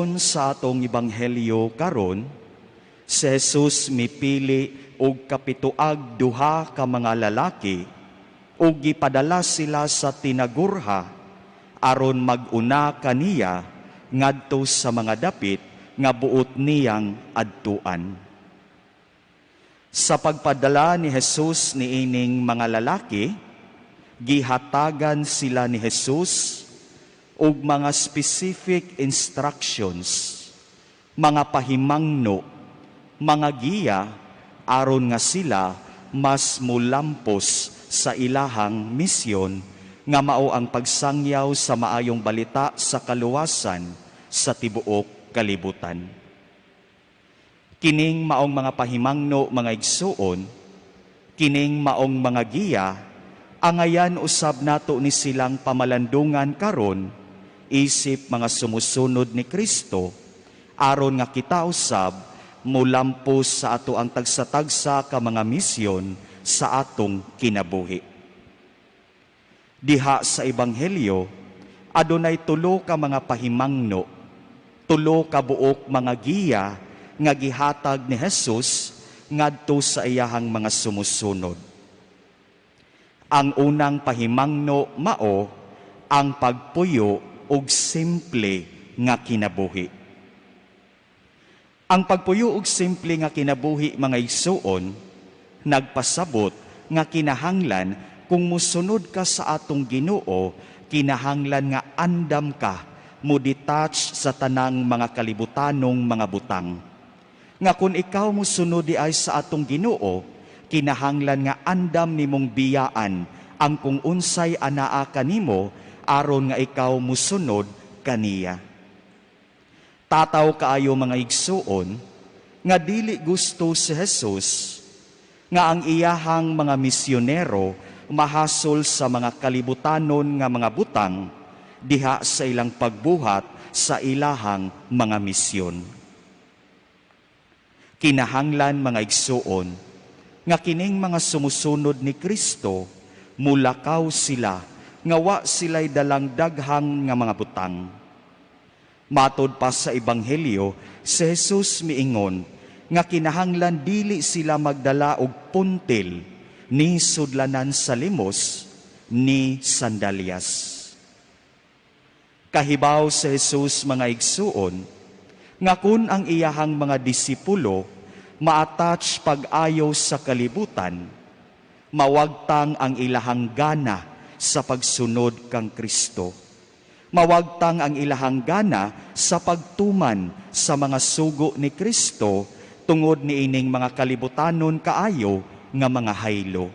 Sa atong ebanghelyo karon, si Jesus mipili og kapitoag duha ka mga lalaki ug gipadala sila sa tinagurha aron mag-una kaniya ngadto sa mga dapit nga buot niyang adtuan. Sa pagpadala ni Jesus niining mga lalaki, gihatagan sila ni Jesus og mga specific instructions, mga pahimangno, mga giya aron nga sila mas mulampos sa ilahang misyon nga mao ang pagsangyaw sa maayong balita sa kaluwasan sa tibuok kalibutan. Kining maong mga pahimangno, mga igsuon, kining maong mga giya, angayan usab nato ni silang pamalandungan karon isip mga sumusunod ni Kristo aron nga kita usab mulampos sa ato ang tagsa-tagsa ka mga misyon sa atong kinabuhi. Diha sa ebanghelyo, adunay tulo ka mga pahimangno, tulo ka buok mga giya nga gihatag ni Jesus ngadto sa iyahang mga sumusunod. Ang unang pahimangno mao ang pagpuyo og simple nga kinabuhi. Ang pagpuyo og simple nga kinabuhi, mga igsuon, nagpasabot nga kinahanglan kung musunod ka sa atong Ginoo, kinahanglan nga andam ka mo detach sa tanang mga kalibutanong mga butang. Nga kung ikaw musunod di ay sa atong Ginoo, kinahanglan nga andam nimong biyaan ang kung unsay anaa kanimo aron nga ikaw musunod kaniya. Tataw kaayo, mga igsuon, nga dili gusto si Jesus nga ang iyahang mga misyonero mahasol sa mga kalibutanon nga mga butang diha sa ilang pagbuhat sa ilahang mga misyon. Kinahanglan, mga igsuon, nga kining mga sumusunod ni Kristo mulakaw sila nga wa sila'y dalang daghang nga mga butang. Matod pa sa ebanghelyo, si Jesus miingon nga kinahanglan dili sila magdala og puntil, ni sudlanan sa limos, ni sandalyas. Kahibaw si Jesus, mga igsuon, nga kun ang iyahang mga disipulo ma-attach pag-ayo sa kalibutan, mawagtang ang ilahang gana sa pagsunod kang Kristo. Mawagtang ang ilahang gana sa pagtuman sa mga sugo ni Kristo tungod niining mga kalibutanon kaayo nga mga haylo.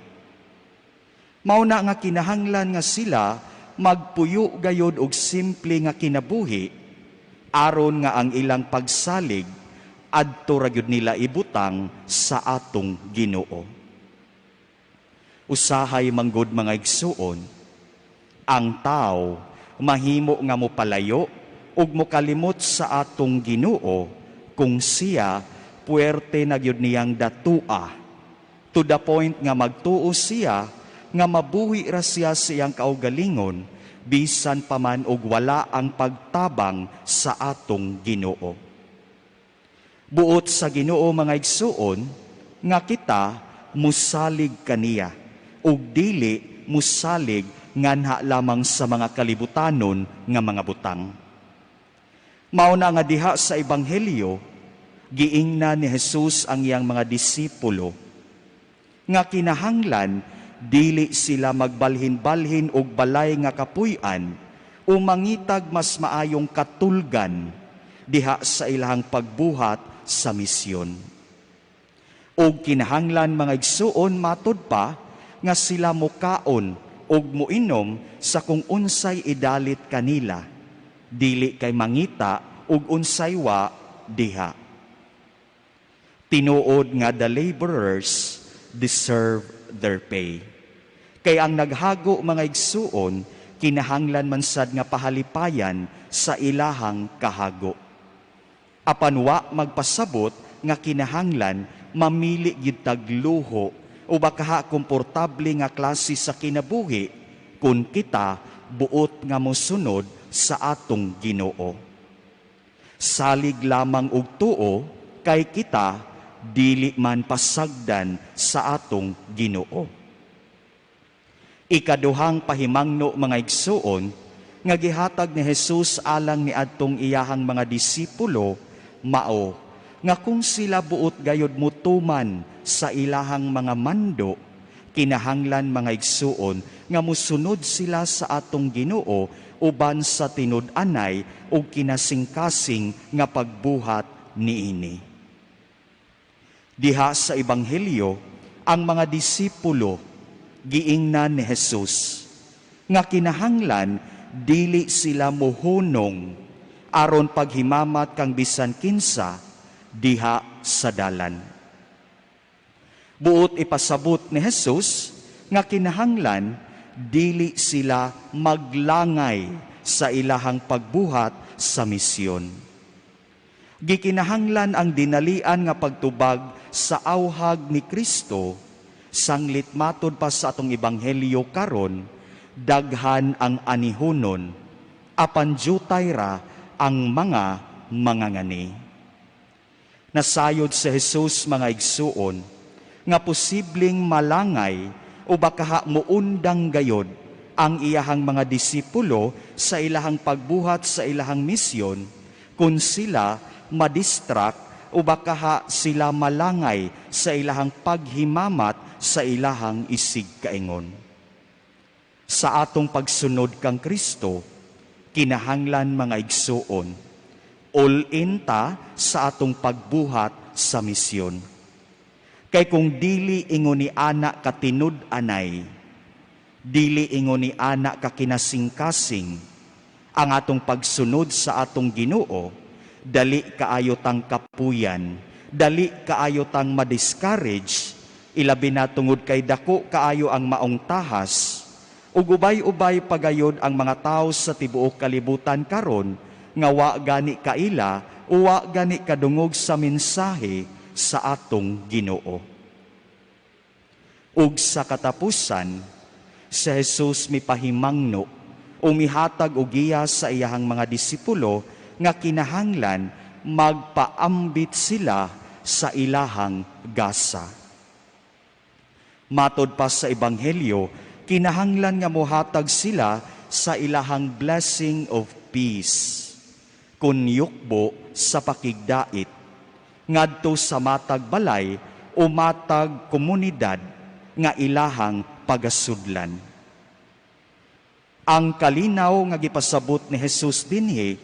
Mao na nga kinahanglan nga sila magpuyo gayod og simple nga kinabuhi aron nga ang ilang pagsalig adto ra gyud nila ibutang sa atong Ginoo. Usahay manggod, mga igsuon, ang tao mahimo nga mopalayo ug mokalimot sa atong Ginoo kung siya puwerte na gyud niyang datua to the point nga magtuo siya nga mabuhi ra siya sa iyang kaugalingon bisan pa man og wala ang pagtabang sa atong Ginoo. Buot sa Ginoo, mga igsuon, nga kita musalig kaniya ug dili musalig nganha lamang sa mga kalibutanon nga mga butang. Mao na nga diha sa ebanghelyo, giingna ni Jesus ang iyang mga disipulo nga kinahanglan dili sila magbalhin-balhin og balay nga kapuy-an o mangitag mas maayong katulgan diha sa ilahang pagbuhat sa misyon. Og kinahanglan, mga igsuon, matud pa nga sila mukaon og muinom sa kung unsay idalit kanila, dili kay mangita og unsay wa diha. Tinuod nga the laborers deserve their pay. Kay ang naghago, mga igsuon, kinahanglan man sad nga pahalipayan sa ilahang kahago. Apan wa magpasabot nga kinahanglan mamili gyud tag luho o bakaha komportable nga klase sa kinabuhi kung kita buot nga mosunod sa atong Ginoo. Salig lamang og tuo kay kita dili man pasagdan sa atong Ginoo. Ikaduhang pahimangno, mga igsuon, nga gihatag ni Jesus alang ni adtong iyahang mga disipulo mao nga kung sila buot gayod mutuman sa ilahang mga mando, kinahanglan, mga igsuon, nga musunod sila sa atong Ginoo uban sa tinud-anay ug kinasingkasing nga pagbuhat niini. Diha sa Ebanghelyo, ang mga disipulo giingnan ni Jesus nga kinahanglan dili sila muhunong aron paghimamat kang bisan kinsa diha sa dalan. Buot ipasabot ni Jesus nga kinahanglan dili sila maglangay sa ilahang pagbuhat sa misyon. Gikinahanglan ang dinalian nga pagtubag sa awhag ni Kristo sanglit matod pa sa atong ebanghelyo karon, daghan ang anihunon, apan jutay ra ang mga mangangani. Nasayod sa Jesus, mga igsuon, nga posibleng malangay o bakaha muundang gayod ang iyahang mga disipulo sa ilahang pagbuhat sa ilahang misyon kung sila madistract o bakaha sila malangay sa ilahang paghimamat sa ilahang isig kaingon. Sa atong pagsunod kang Kristo, kinahanglan, mga igsuon, all in ta sa atong pagbuhat sa misyon. Kay kung dili ingon ni ana katinud-anay, dili ingon ni ana ka kinasingkasing ang atong pagsunod sa atong Ginoo, dali kaayo tang kapuyan, dali kaayo tang ma-discourage, ilabi na tungod kay dako kaayo ang maong tahas, ug ubay-ubay pagayod ang mga tawo sa tibuok kalibutan karon nga wa gani kaila, wa gani kadungog sa mensahe sa atong Ginoo. Ug sa katapusan, si Jesus mipahimangno o mihatag og giya sa iyahang mga disipulo nga kinahanglan magpaambit sila sa ilahang gasa. Matod pa sa Ebanghelyo, kinahanglan nga mohatag sila sa ilahang blessing of peace kun yukbo sa pakigdait ngadto sa matag balay o matag komunidad nga ilahang pagasudlan. Ang kalinaw nga gipasabot ni Jesus dinhi,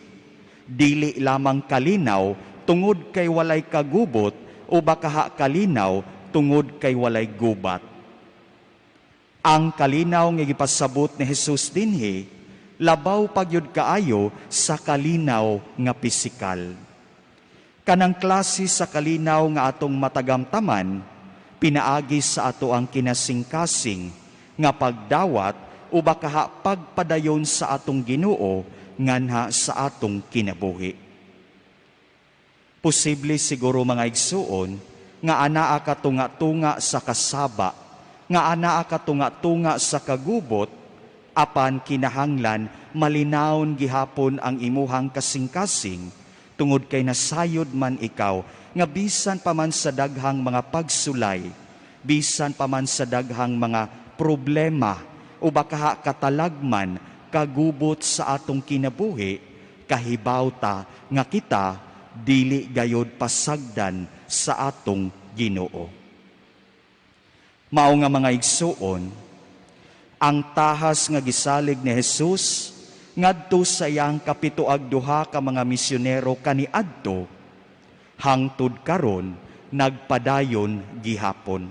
dili lamang kalinaw tungod kay walay kagubot o bakaha kalinaw tungod kay walay gubat. Ang kalinaw nga gipasabot ni Jesus dinhi, labaw pagyud kaayo sa kalinaw nga pisikal. Kanang klase sa kalinaw nga atong matagamtaman, pinaagi sa ato ang kinasingkasing nga pagdawat o bakaha pagpadayon sa atong Ginoo nganha sa atong kinabuhi. Posible siguro, mga igsuon, nga anaa ka tunga-tunga sa kasaba, nga anaa ka tunga-tunga sa kagubot, apan kinahanglan malinawon gihapon ang imuhang kasingkasing tungod kay nasayod man ikaw nga bisan pa man sa daghang mga pagsulay, bisan pa man sa daghang mga problema o bakaha katalagman, kagubot sa atong kinabuhi, kahibaw ta nga kita dili gayod pasagdan sa atong Ginoo. Mao nga, mga igsuon, ang tahas nga gisalig ni Jesus ngadto sa iyang 72 ka mga misyonero kaniadto, hangtod karon nagpadayon gihapon.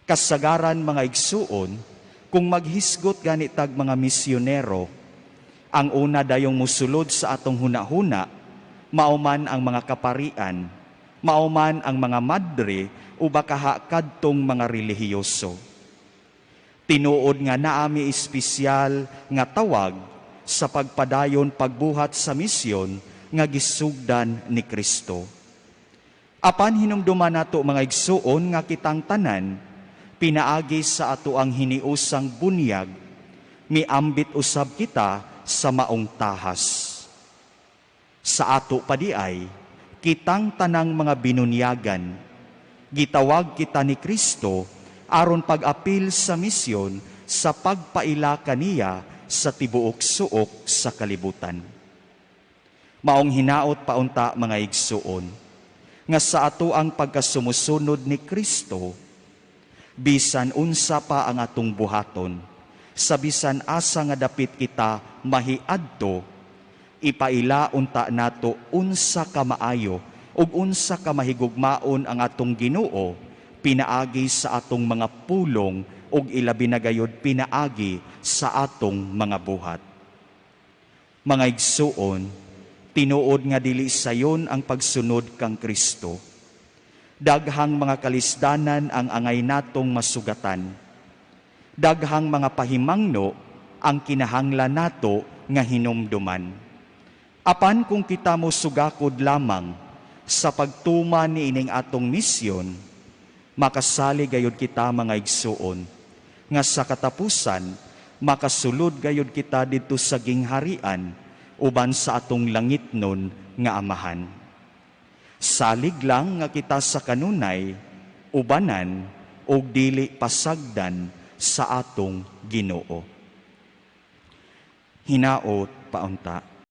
Kasagaran, mga igsuon, kung maghisgot gani tag mga misyonero, ang una dayong musulod sa atong hunahuna, mao man ang mga kaparian, mao man ang mga madre o bakaha kadtong mga relihiyoso. Tinuod nga naami espesyal nga tawag sa pagpadayon pagbuhat sa misyon nga gisugdan ni Kristo. Apan hinumduman nato, mga igsuon, nga kitang tanan, pinaagi sa ato ang hiniusang bunyag, miambit usab kita sa maong tahas. Sa ato pa diay, kitang tanang mga binunyagan, gitawag kita ni Kristo aron pag-apil sa misyon sa pagpaila kaniya sa tibuok suok sa kalibutan. Maong hinaot paunta, mga igsuon, nga sa ato ang pagkasumusunod ni Kristo, bisan unsa pa ang atong buhaton, sa bisan asa nga dapit kita mahiadto, ipaila unta nato unsa ka maayo ug unsa ka mahigugmaon ang atong Ginoo pinaagi sa atong mga pulong ug ilabi na gayod pinaagi sa atong mga buhat. Mga igsuon, tinuod nga dili sayon ang pagsunod kang Kristo. Daghang mga kalisdanan ang angay natong masugatan. Daghang mga pahimangno ang kinahanglan nato nga hinumduman. Apan kung kita mo sugakod lamang sa pagtuman ni ining atong misyon, makasali gayud kita, mga igsuon, nga sa katapusan makasulod gayud kita didto sa gingharian uban sa atong langitnon nga Amahan. Salig lang nga kita sa kanunay ubanan og dili pasagdan sa atong Ginoo. Hinaot paunta.